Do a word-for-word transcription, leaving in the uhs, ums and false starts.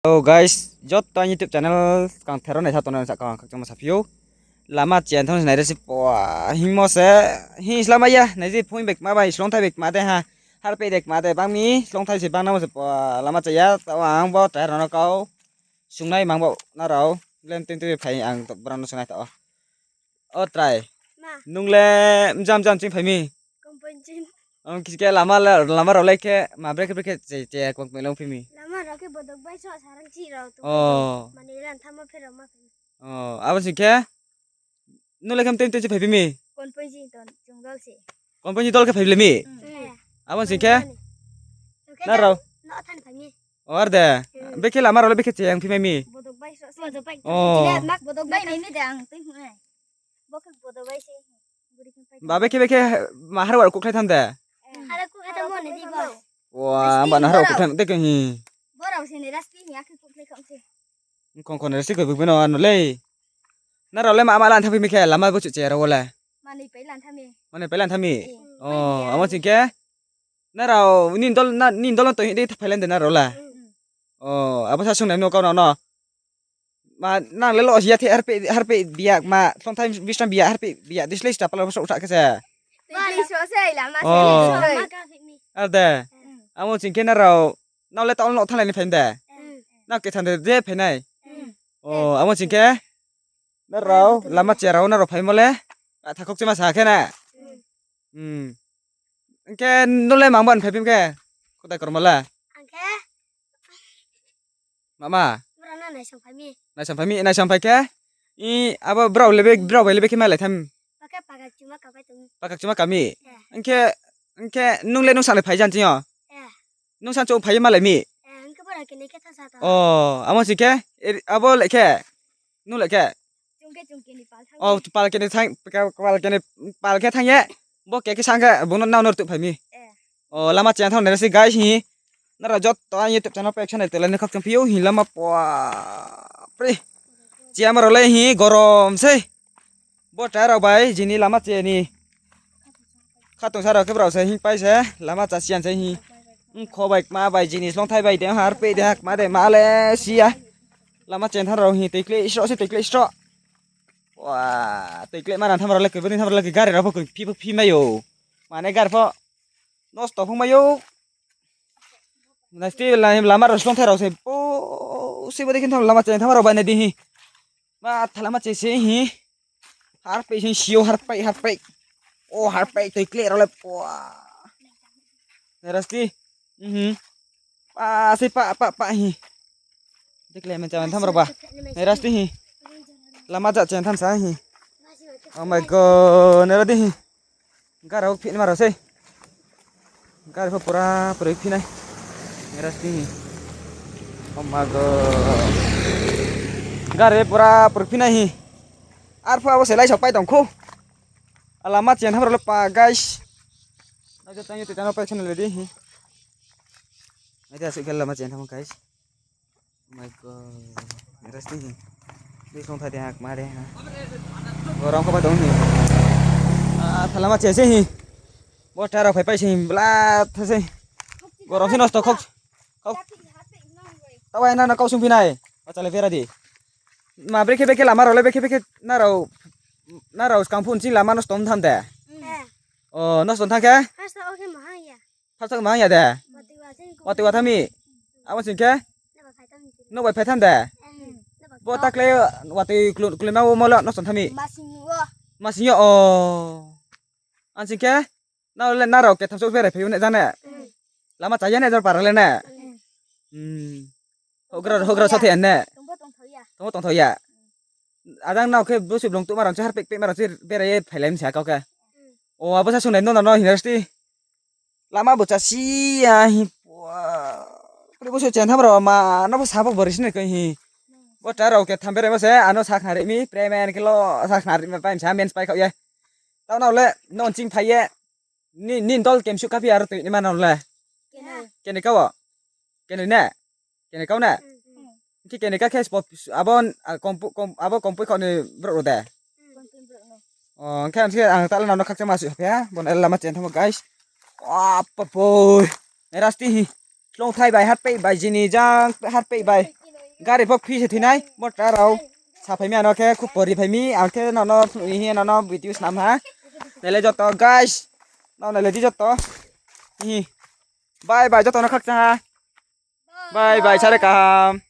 Hello guys, joto aini YouTube channel kang thero naisa tongnai rao no sahka ang khakchangmo saphi ou. Lama chaya thanng se nai resi pua, hingmo se, hing slama ya, nai je phone bai kma bai, slongthai bai kma de ha, harpeh de kma de, bang mi slongthai se bang namo se pua, lama chaya, taoh ang bo chaya rao no kau, sungnai mang bo nrao, blem teng teng phai ang brao no sungnai taoh. O trai. Nung le mjam jam ching phai mi? Ang khe lama rao le khe ma brekhe brekhe che, che kong kmai long phi mi? Lama rao khe bodok bai so sarang chi rao tong. Mani lan thamo pherao ma phai mi. Abo sing khe nung le khe mtei mtei se phai phi mi? Konpoi ni dol khe phai le mi? Abo sing khe nrao. Ar de. Bekhe lama rao le bekhe che ang phi mai mi? Ba bekhe bekhe ma harwar kukhlai tham de? Wa, ba na harwar kukhlai de khe hi. Khong khon resi koi bukbi no ano le. Nrao le ma ma lan tham phi mi khe lama bo chuh che rao wo le? Mani pai lan tham mi? Amo sing khe nrao ni dol no toi hing di phai lan de nrao le? Abo sa sungnai no kau no no. Ma nang le lo si ya the harpeh, harpeh biya ma, slongthai bisram biya, harpeh biya, dislei sta pala srouh sa khe se. Ar de. Amo sing khe nrao, nrao le taoh no thannglai ni phai de? Nrao ketham de je phai nai? Amo sing khe nrao lama chaya rao nrao phaimo le, thakhokchima sa khe na. Hing khe nung le mang ban phai phi khe? Kotai kormo le? Mama. Naisang phai mi, naisang phai khe? Abo brao le be, brao bai le bekhe malai tham? Pakak chuma ka mi. Hing khe, hing khe nung le nung sanai phai jan ching yo? Nung san chouh phai ye malai mi? O, amo sing khe, abo le khe? Nung le khe? O, pal keni, pal khe thanng ye. Bo khe khe sang khe, bung no nrao no rtuh phai mi. O, lama chaya thanng nai resi guys hi. Nrao joto aini YouTube channel pai khe nai tela ni khakchang phi ou hi lama pua. Pri. Chaya ma rao le hi gorom sei. Bo chaya rao bai jini lama chaya ni. Khatungsa rao khe brao se hing pai se, lama chasiyan se hi. Kho bai kma bai jini slongthai bai de harpeh de ha kma de ma le si ya. Lama chaya thanng rao hi toikleh sroh se toikleh sroh. Wa, toikleh ma rang tham rao le koi, bo ni tham rao le koi, gari rao pho koi phi pho phi mai ou. Mane gari pho nosto phung mai ou. Nai still lama rao slongthai rao se, o, se bo dei khe tham lama chaya thanng rao bai nai di hi. Ma tha lama chaya se hi. Harpeh se si ou, harpeh, harpeh. O, harpeh toikleh rao le pua. Nai rasti. Pa, se pa, pa, pa hi. Toikleh ma chaya thanng rao ba. Nai rasti hi. Lama ja chaya thanng sa hi. Oh my God, nai rasti hi. Gari rao phih nai ma rao sei. Gari pho pura puroi phi nai. Nai rasti hi. Oh my God. Gari pura puroi phi nai hi. Arphuh abo se lai sapai tong khou. A lama chaya thanng rao le pa, guys. Nai joto aini YouTube channel pai khe nai le di hi. Nai di asuh khe lama chaya thanng, guys. Oh my God. Nai rasti hi. Bi slongthai de ha kma de ha. Gorom khe ba tong hi. A, tha lama chaya se hi. Bo chaya rao phaipai se hi, bla tha se. Gorom se nosto khou. Taoh ai nrao no kau sungphi nai. Achale bera di. Ma brekhe bekhe lama rao le bekhe bekhe nrao, nrao skang phone ching lama nosto ong tham de? O, nosto ong thanng khe? First o khe ma hang ya. First o khe ma hang ya de? Watoi wa thanng mi. Abo sing khe? Nouh bai phai tham de? Bo takle watoi kloi, kloima wo mo le nosto ong tham mi. Ma sing yo o. Ang sing khe? Nrao le nrao ketham souh berai phai ou ne jang ne? Lama chaya ne jor para le ne? Houhgra, houhgra so the ne? Tongbo tongthao ya. Ajang nrao khe bosuh blong tuhma rao se harpeh pehma rao se berai ye phailai mi sa kau khe. O, abo sa sungnai no, no, no, university. Lama bo chasi ya hi pua. Kri bosuh chaya tham rao ma, no pho sa pho bo risi nai koi hi. Bo chaya rao ketham beraimo se, ano sakhnari mi, premen khe lo sakhnari mi pai mi sa mens pai khaoh ye. Taoh nrao le, no ching phai ye. Ni, ni dol kemsuh kaphi aro toi ni ma nrao le? Kenoi ka wo? Kenoi ne? Kenoi kau ne? Khe kenoi ka khe spo, abo, abo kompoi khaoh ni brouh rao de? O, khe ang taoh le nrao no khakchangma suh phi ha, bo no lama chaya thanngmo, guys. Apa poi. Nai rasti hi. Slongthai bai, harpeh bai, jini jang harpeh bai. Gari pho phi se thoi nai, bo ta rao. Saphai mi ano khe, khupor ri phai mi, ang khe nono phnuh ni hing ye nono video snam ha. Nailai joto, guys. Nrao nailai di joto. Hihi. Bye bye, joto no khakchang ha. Bye bye, sare kaham.